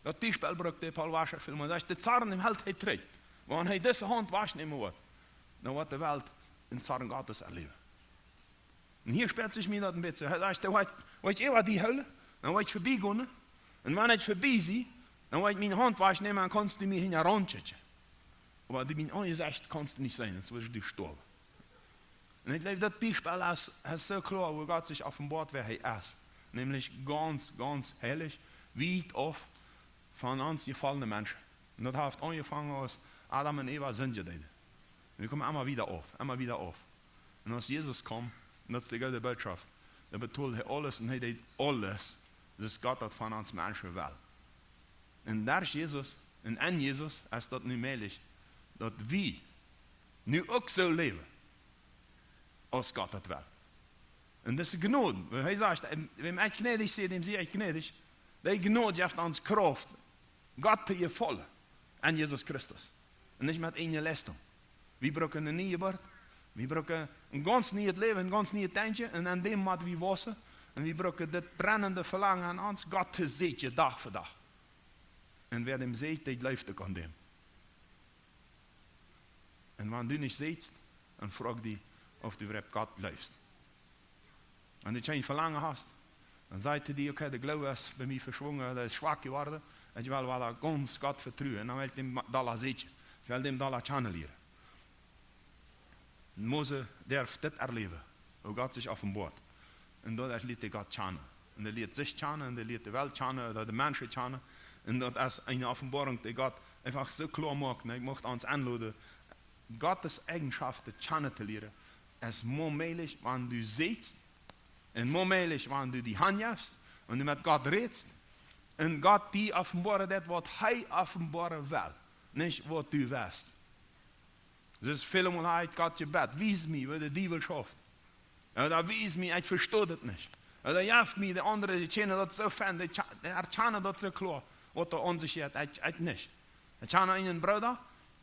Daut Biespel brukt de Paul Washer väl mol. Sajcht, dän Zorn, dän helt hee trigj. Wan hee dise Haunt wajchnämen woat, dan woat de Welt dän Zorn Gottes erläwen. Un hia spieet sikj mie daut een bät. Hee sajcht, dan woa ekj, woa ekj äwa die hoolen, dan woa ekj verbie gonen. Un wan ekj verbie sie, dan woa ekj miene Haunt wajchnämen un kaust du mie hinjaraun kjikjen. Oba du, mien Aunjesecht kaust du nich seenen, dan woascht du stoawen. Un ekj jleew, daut Biespel es, es soo kloa, woo Gott sikj openboat, wäa hee es. Nämlich gaunz, gaunz heilich, wiet auf von ons jefollne Menschen. Un daut haft aunjefongen, aus Adam un Eva sindjen deeden. Un wie komen emma wada auf, emma wada auf. Un aus Jesus kjeem, un daut es de goode Bootschoft, dan betold hee aules un hee deed aules, daut Gott daut von ons Menschen well. Un derch Jesus, un en Jesus es daut nu mäajlich, daut wie nu uk soo läwen, aus Gott daut well. Un dise Jnod, wan hee sajcht, wäm ekj jnädich sie, däm sie ekj jnädich, dee Jnod jeft ons Krauft, Gott to jefollen, en Jesus Christus. Un nich met eene Leistung. Wie brucken eene niee Jeburt. Wie brucken een gaunz nieet Läwen, een gaunz nieet Denkjen. Un aun däm motten wie waussen. Un wie brucken daut brennende Velangen aun ons, Gott to seenen, Dach fa Dach. Un wäa däm seet, dee jleeft uk aun däm. Un wan du nich seest, dan froag die, auf du äwahaupt Gott jleefst. Wan du kjeen Velangen hast, dan sajcht hee die, okay, de Gloowen es bie mie veschwungen, dee es schwak jeworden, ekj well wada gaunz Gott vetruen, un dan well ekj däm dolla seenen, ekj well däm dolla kjanen lieren. Mose derf dit erläwen, woo Gott sikj openboat. Un doa lieet hee Gott kjanen. Un hee lieet sikj kjanen, un hee lieet de Welt kjanen, ooda de Menschen kjanen. Un daut es eene Openboarunk, dee Gott eefach soo kloa moakt. Un ekj mucht ons enloden, Gottes Eigenschaften kjanen to lieren, es mau mäajlich, wan du seest, un mau mäajlich, wan du die hanjefst, wan du met Gott rätst, un Gott die openboaren deit, waut hee openboaren well, nich waut du west. Daut es väl mol, hab ekj Gott jebät, wies mie, woo de Diewel schauft. Ooda wies mie, ekj vesto daut nich. Ooda jeff mie, de aundre, dee kjennen daut soo fein, dee kja-, dee erkjanen daut soo kloa, waut doa aun sikj jeit, ekj, ekj nich. Ekj kjan eenen Brooda,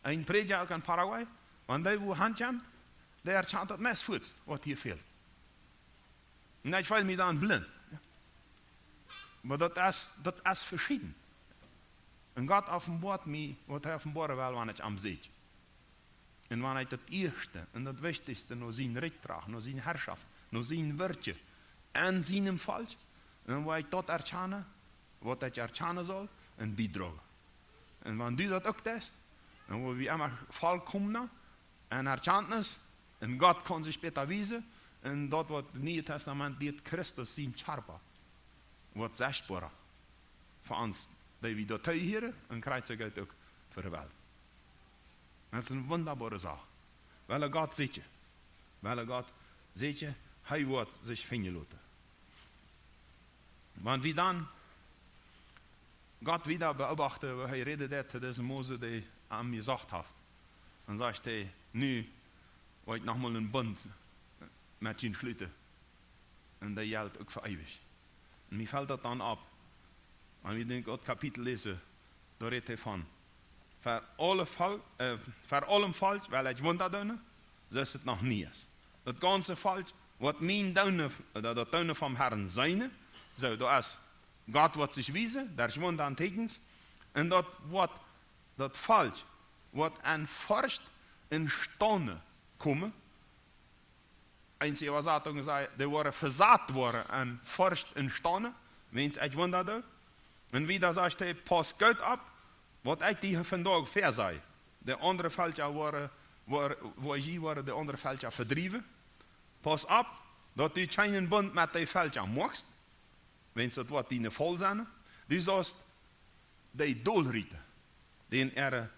een Prädja uk en Paraguay, wan dee wua hankjemt, dee erkjant daut meist fuaz, waut hia fält. Un ekj feel mie dan blint. Oba daut es, daut es veschieden. Un Gott openboat mie, waut hee openboaren well, wan ekj am see. Un wan ekj daut ieeschte un daut wichtichste no sien Rikj drach, no siene Harschoft, no sien Werkjen, aun sienem Volkj, dan woa ekj daut erkjanen, waut ekj erkjanen saul, un biedragen. Un wan du daut uk deist, dan woa wie emma volkomna en Erkjantnis, un Gott kaun sikj bäta wiesen, un daut, waut daut Niee Tastament lieet, Christus sien Kjarpa, woat sechtboara fa ons, dee wie doatoo jehieren, un krakjt soo uk fa de Welt. Daut es eene wundaboare Sach. Well Gott seenen. Well Gott seenen, hee woat sikj finjen loten. Wan wie dan Gott wada beobachten, woo hee räden deed to disen Mose, dee am jesocht haft, dan sajcht hee, nu woa ekj noch mol eenen Bunt met junt schluten. Un dee jelt uk fa eewich. Un mie felt daut dan opp, wan wie daut Kapitel läsen, doa rät hee von: Ver aule Vol-, äh, ver aulem Volkj well ekj Wunda doonen, soo aus et noch nie es. Daut gaunze Volkj woat mien Doonen, ooda daut Doonen vom Herrn seenen, soo, doa es Gott woat sikj wiesen, derch Wunda un Tieekjens, un daut woat, daut Volkj woat en Forcht un Staunen komen, eenje Äwasatunk sajcht, dee woaren vesat woaren en Forcht un Staunen, wiels ekj Wunda doo. Un wada sajcht hee, pauss goot opp, waut ekj die vondoag väasaj. De aundre Velkja woaren, woa-, woa jie woaren de aundre Velkja vedriewen. Pauss opp, daut du kjeenen Bunt met dee Velkja moakst, wiels daut woat die een Faul sennen. Du saust dee dolrieten. Dän äare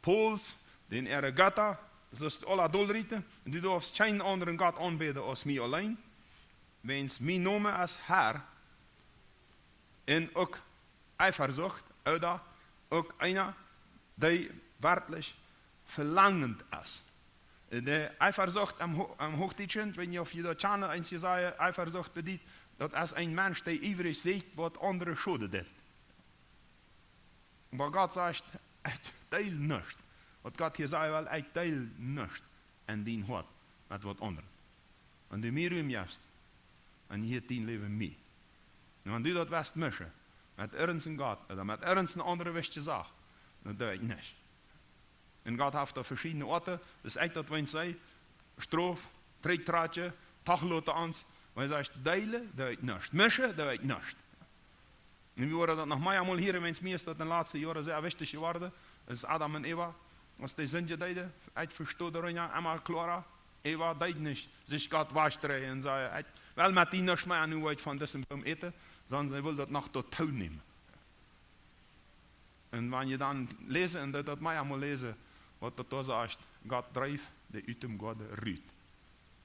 Pols, dän äare Jetta, daut es aula dolrieten. Un du darfst kjeenen aundren Gott aunbäden aus mie auleen. Wiels mien Nomen es Herr. Un uk Eifersucht, ooda uk eena, dee werkjlich velangend es. De Eifersucht aum Ho-, aum Huachdietschen, ekj weet nich, auf jie daut kjanen, eent jie sajen, Eifersucht bediet, daut es een Mensch, dee iewrich sajcht, waut aundre schoden deit. Oba Gott sajcht, ekj deel nuscht. Waut Gott hia sajen well, ekj deel nuscht en dien Hoat met waut aundren. Wan du mie Rum jefst, dan jieet dien Läwen mie. Un wan du daut west mischen, met irjent een Gott, ooda met irjent eene aundre wichtje Sach, daut doo ekj nich. Un Gott haft doa veschiedne Oaten, daut ekj daut weens see, Strof, trigjtrakjen, tachloten ons, wan hee sajcht, deelen, doo ekj nuscht. Mischen, doo ekj nuscht. Un wie woaren daut noch mea mol hieren, wiels mie es daut en de latste Joaren sea wichtich jeworden. Daut es Adam un Eva, aus dee sindjen deeden, ekj vesto doa nich emma kloara. Eva deed nich, sikj Gott wajchdreien un säd, ekj well met die nuscht mea, nu woa ekj von disen Boom äten, sonst see wull daut noch doatoo nämen. Un wan jie dan läsen, un daut, daut mea mol läsen, waut daut doa sajcht, Gott dreef dee ut däm Goaden rut.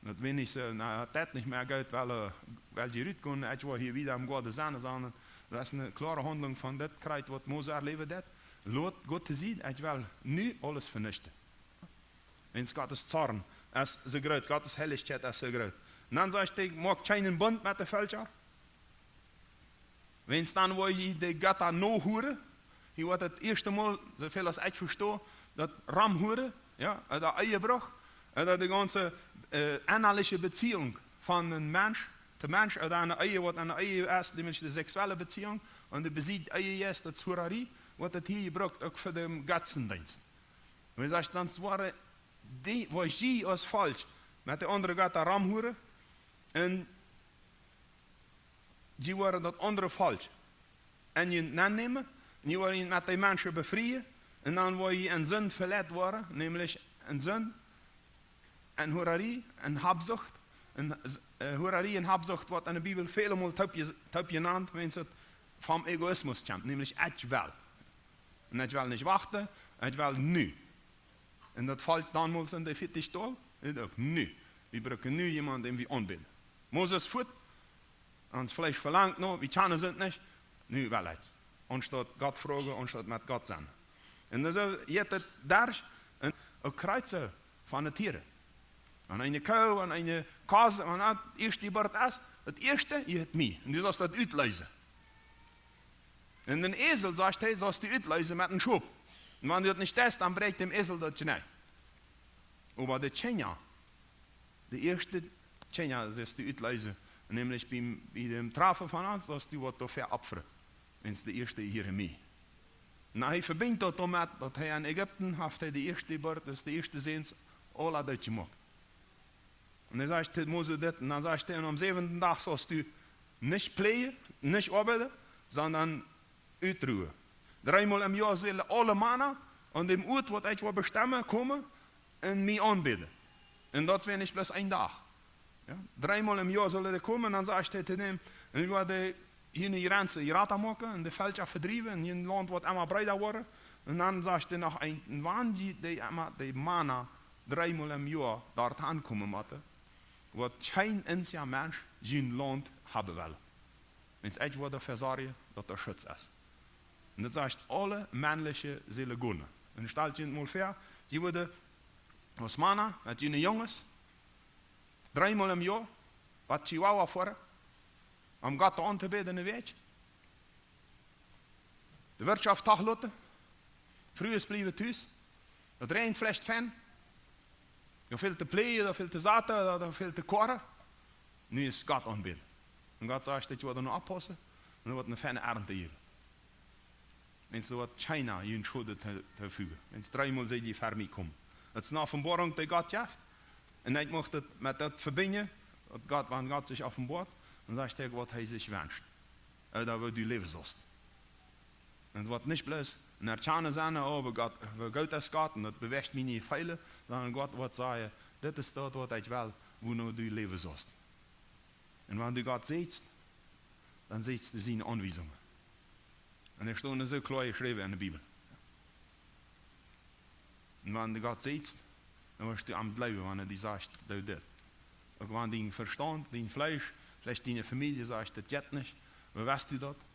Daut wia nich soo, na, daut deit nich mea Gott well, well jie rutgonen, ekj woa hia wieda em Goaden sennen, sonda daut es eene kloare Haundlunk von dit kjrieech, waut Mose erläwen deed. Lot Gott to sennen, ekj well nu aules venichten. Wiels Gottes Zorn es soo groot, Gottes Heilichkjeit es soo groot. Un dan sajcht hee, moakt kjeenen Bunt met de Velkja. Wiels dan woa jie de Jetta nohuaren. Hia woat daut ieeschte Mol, soo väl aus ekj vesto, daut romhuaren, jo, ooda Ehebruch, ooda de gaunze, äh, innaliche Beziehung von een Mensch to Mensch, ooda eene Ehe, waut eene Ehe es, dee Mensch, de seksuelle Beziehung, un dee besied Ehe es, daut es Hurarie, woat daut hia jebrukt, uk fa dän Gottesdeenst. Wiels hee sajcht, sonst woaren dee, woa jie aus Volkj met de aundre Jetta romhuaren, un jie woaren daut aundre Volkj en junt nennämen, un jie woaren junt met dee Menschen befrieen, un dan woa jie en Sind veleit woaren, nämlich en Sind, en Hurarie, en Habsucht, en, äh, Hurarie un Habsucht woat en de Bibel väle Mol toop je-, toop jenant, wiels et vom Egoismus kjemt, nämlich ekj well. Un ekj well nich wachten, ekj well nu. Un daut Volkj donmols en de Fittich doa, un uk nu. Wie brucken nu jemaunt, dän wie aunbäden. Moses fuat, ons Fleesch velangt no, wie kjennen sent nich, nu well ekj. Aunstaut Gott froagen, aunstaut met Gott sennen. Un dan soo jeit et doa, un uk Kjrieze von de Tieren. Wan eene Koo, wan eene Kos, wan daut ieeschte Jeburt es, daut ieeschte, jie hieet mie. Un du saust daut utleesen. Un dän Esel, sajcht hee, saust du utleesen met een Schop. Un wan du daut nich deist, dan bräakjt däm Esel daut Jenick. Oba de Kjinja, de ieeschte Kjinja, saust du utleesen, nämlich biem, bie däm Trafen von ons, saust du waut doafäa opfren. Wiels de ieeschte jieecht mie. Na, hee vebinjt daut doamet, daut hee en Ägipten haft hee de ieeschte Jeburt, daut es de ieeschte Säns, aula doot jemoakt. Un dan sajcht hee, Mose dit, un dan sajcht hee, un aum säwenden Dach saust du nich pläajen, nich oabeiden, sonda utruen. Dreemol em Joa sellen aule Mana aun däm Oat, waut ekj woa bestemmen, komen un mie aunbäden. Un daut wia nich bloos een Dach. Jo? Dreemol em Joa sellen dee komen, un dan sajcht hee to däm, un ekj woa de, june Jrenzen jrata moaken, un de Velkja vedriewen, un jun Launt woat emma breeda woaren. Un dan sajcht hee noch een, un wan jie dee emma, dee Mana dreemol em Joa doa aunkomen motten, woat kjeen eensja Mensch jun Launt haben wellen. Wiels ekj woa doafäa sorjen, daut doa Schutz es. Un daut sajcht, aule mennelje sellen gonen. Un stalt junt mol väa, jie woaren aus Mana met june Junges, dreemol em Joa, waut Chihuahua foaren, om Gott auntobäden, wia ekj. De Wirtschoft tachloten, Frues bliewen tus, daut räajent veleicht fein, doa väl to pläajen, doa väl to saten, doa, doa väl to koaren. Nu es Gott aunbäden. Un Gott sajcht, daut jie woaren no oppaussen, un et woat eene feine Arnt jäwen. Wiels doa woat kjeena junt Schoden to, tofügen. Wiels dreemol sell jie ver mie komen. Daut es eene Openboarunk, dee Gott jeft. Un ekj mucht daut met daut vebinjen, daut Gott, wan Gott sikj openboat, dan sajcht hee, waut hee sikj wenscht. Ooda woo du läwen saust. Un et woat nich bloos een Erkjanen sennen, oh, woo Gott, woo goot es Gott, un daut bewäacht mie nich väl, sonda Gott woat sajen, dit es daut, waut ekj well, woo no du läwen saust. Un wan du Gott sitst, dan sitst du siene Aunwiesungen. Un dee stonen soo kloa jeschräwen enne Bibel. Un wan du Gott seist, dan woascht du am jleewen, wan hee die sajcht, doo dit. Uk wan dien Vestaunt, dien Fleesch, veleicht diene Famielje sajcht, daut jeit nich, oba weetst du daut?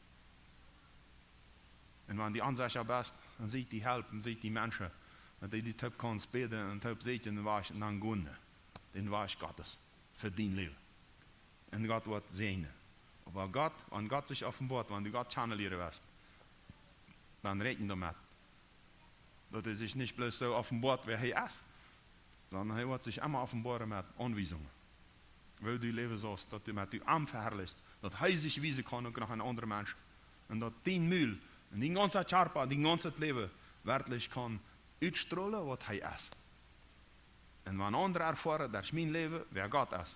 Un wan du onsecha best, dan sieekj die Help un sieekj die Menschen, daut dee die toop kaun bäden un toop säajnen un waschen un dan gonen. Dän Wajch Gottes fa dien Läwen. Un Gott woat säajnen. Oba Gott, wan Gott sikj openboat, wan du Gott kjanen lieren woascht, dan räakjen doamet, daut hee sikj nich bloos soo openboat, wäa hee es, sonda hee woat sikj emma openboaren met Aunwiesungen, woo du läwen saust, daut du met die am veharlichst, daut hee sikj wiesen kaun uk no een aundren Mensch. Un daut dien Mul un dien gaunza Kjarpa, dien gaunzet Läwen werkjlich kaun utstrolen, waut hee es. Un wan aundre erfoaren derch mien Läwen, wäa Gott es,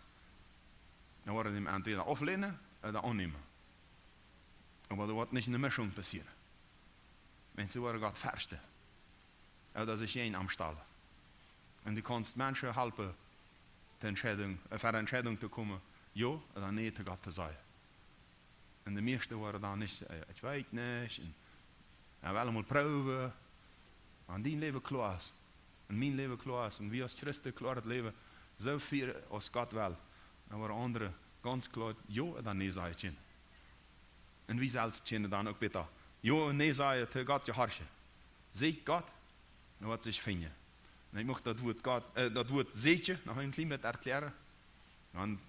dan woaren dee am entwäda auflänen ooda aunnämen. Oba doa woat nich eene Mischung passieren. Menschen woaren Gott ferchten ooda sikj jäajen am stalen. Un du kaust Menschen halpen, de Entscheidung, äh, ver de Entscheidung to komen, jo ooda nä to Gott to sajen. Un de mieeschte woaren dan nich, äh, ekj weet nich, un, jo, well mol proowen. Wan dien Läwen kloa es, un mien Läwen kloa es, un wie aus Christen kloa daut Läwen soo fieren aus Gott well, dan woaren aundre gaunz kloa jo ooda nä sajen kjennen. Un wie selfst kjennen dan uk bäta jo un nä sajen, to Gott jehorchen. Seekjt Gott, dan woat sikj finjen. Un ekj mucht daut Wuat Gott, äh, daut Wuat seekjen noch een kjlien bät erkjläaren. Wan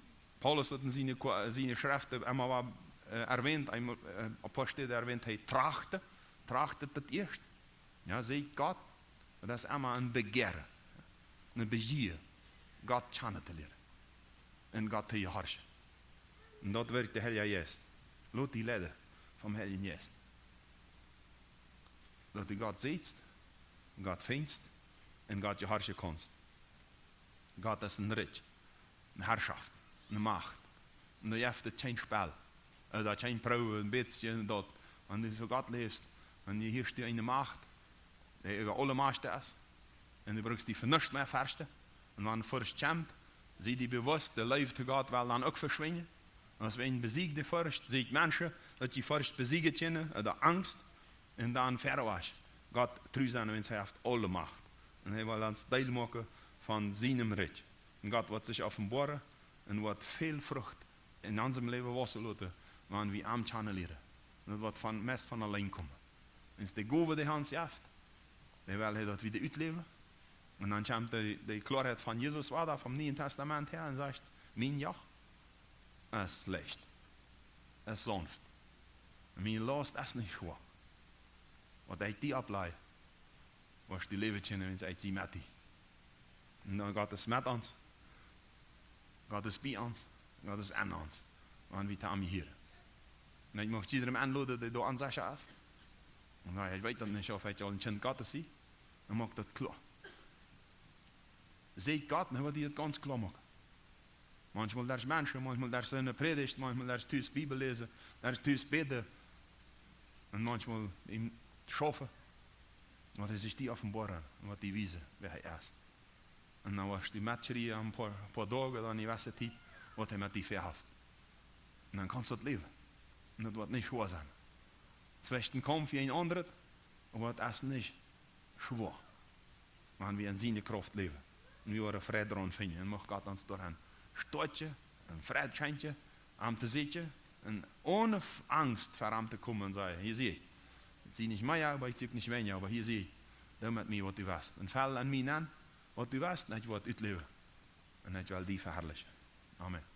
Paulus daut en siene Ko-, siene Schreften emma wada, äh, erwähnt, eemol, äh, opp poa Städen erwähnt, hee trachten, trachten daut ieescht. Jo, seekjt Gott, daut es emma een Bejäaren, eene Bejia, Gott kjanen to lieren un Gott to jehorchen. Un daut wirkjt de Heilja Jeist. Lot die leiden vom Heiljen Jeist. Daut du Gott seist, Gott finjst un Gott jehorchen kaust. Gott es een Rikj, eene Harschoft, eene Macht. Un doa jeft et kjeen Spell. Äh, doa kjeen Proow, een bät daut. Wan du fa Gott läfst, dan hia hast du eene Macht, dee äwa aule Macht es. Un du brukst die fa nuscht mea ferchten. Un wan Forcht kjemt, sie die bewusst, de Leew to Gott well dan uk veschwinjen. Un aus wie een besiegen de Forcht, seekjt Menschen, daut dee Forcht besiegen kjennen, ooda Angst, un dan verwoat Gott tru sennen, wiels hee haft aule Macht. Un hee well ons Deel moaken von sienem Rikj. Un Gott woat sikj openboaren un woat väl Frucht en onsem Läwen wausen loten, wan wie am kjanen lieren. Un daut woat von, meist von auleen komen. Wiels de Gowen, dee hee ons jeft, dee well hee daut wie utläwen. Un dan kjemt de, de Kloaheit von Jesus wada, vom Nieen Tastament häa, un sajcht, mien Joch es leicht, es saunft. Un miene Laust es nich schwoa. Waut ekj die opplaj, woascht du läwen kjennen, wiels ekj sie met die. Un dan Gott es met ons, Gott es bie ons, Gott es aun ons, wan wie to am jehieren. Un ekj mucht jiedrem enloden, dee doa onsecha es. Un hee, ekj weet daut nich, auf ekj aul een Kjint Gottes sie, dan moakt daut kloa. Seekjt Gott, un hee woat die daut gaunz kloa moaken. Maunchmol derch Menschen, maunchmol derch eene Prädicht, maunchmol derch tus Bibel läsen, derch tus bäden. Un maunchmol am schaufen, woat hee sikj die openboaren un woat die wiesen, wäa hee es. Un dan woascht du metkjrieen een poa, poa Doag ooda eene jewesse Tiet, waut hee met die väahaft. Un dan kaust du daut läwen. Un daut woat nich schwoa sennen. Veleicht een Kaumf jäajen een aundret, oba et es nich schwoa, wan wie en siene Krauft läwen. Un wie woaren Fräd doaraun finjen. Un mucht Gott ons doaraun stoakjen un Fräd schenkjen, am to seenen un onen F-, Angst ver am to komen un sajen, hia sie ekj. Ekj sie nich mea, oba ekj sie uk nich weinja, oba hia sie ekj. Doo met mie, waut du west. Un fell aun mie aun, waut du west, un ekj woa et utläwen. Un ekj well die veharlichen. Amen.